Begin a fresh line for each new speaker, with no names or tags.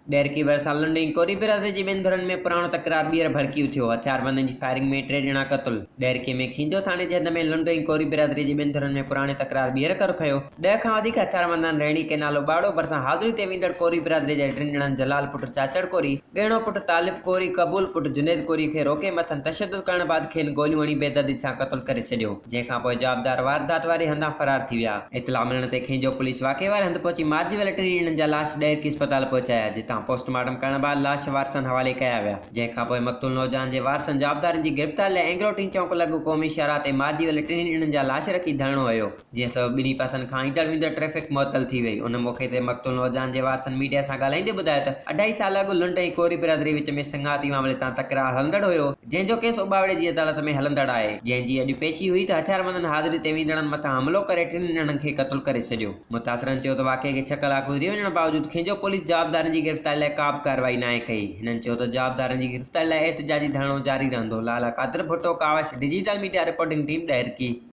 ڏهرڪي ڀرسان لنڊ ۽ ڪوري برادري جي ٻن ڌرين ۾ پراڻو تڪرار ٻيهر ڀڙڪي اٿيو، هٿياربندن جي فائرنگ ۾ ٽي ڄڻا قتل. ڏهرڪي ۾ کينجهو ٿاڻي جي حد ۾ لنڊ ۽ ڪوري برادري جي ٻن ڌرين ۾ پراڻي تڪرار ٻيهر ڪر کنيو، ڏهه کان وڌيڪ هٿياربندن ريڻي ڪئنال اٻاڙو ڀرسان حاضري تي ويندڙ ڪوري برادري جي ٽن ڄڻن جلال پٽ چاچڙ ڪوري، ڳهڻو پٽ طالب ڪوري، قبول پٽ جنيد ڪوري کي روڪي مٿن تشدد ڪرڻ بعد کين گوليون هڻي بيدردي سان قتل ڪري ڇڏيو. جنهن کان پوء جوابدار واردات واري هنڌان فرار ٿي ويا. اطلاع ملڻ تي کينجهو پوليس واقعي واري هنڌ پهچي مارجي ويل ٽنهي ڄڻن جا لاش ڏهرڪي اسپتال پهچايا، جتان پوسٽ مارٽم ڪرڻ بعد لاش وارثن حوالي ڪيا ويا، جنهن کان پوء مقتول نوجوان جي وارثن جوابدارن جي گرفتاري لاء اينگروٽين چونڪ لڳ قومي شاهراهه تي مارجي ويل ٽنهي ڄڻن جا لاش رکي ڌرڻو هنيو، جنهن سبب ٻنهي پاسن کان ايندڙ ويندڙ ٽريفڪ معطل ٿي وئي. ان موقعي تي مقتول نوجوان جي وارثن ميڊيا سان ڳالهائيندي ٻڌايو ته اڍائي سال اڳ لنڊ ۽ ڪوري برادري وچ ۾ سڱاتي معاملي تان تڪرار هلندڙ هيو، جنهن جو ڪيس اٻاوڙي جي عدالت ۾ هلندڙ آهي، جنهن جي اڄ پيشي هئي ته هٿياربندن حاضري تي ويندڙن مٿان حملو ڪري ٽن ڄڻن کي قتل ڪري ڇڏيو. متاثرن چيو ته واقعي کي ڇهه ڪلاڪ گذري وڃڻ باوجود کينجهو پوليس جوابدارن جي گرفتاري لاء ڪا به ڪارروائي ناهي ڪئي. هنن چيو ته جوابدارن جي گرفتاري لاء احتجاجي ڌرڻو جاري رهندو. Lala Qadir Bhutto, Kawish, digital media reporting team, Daharki.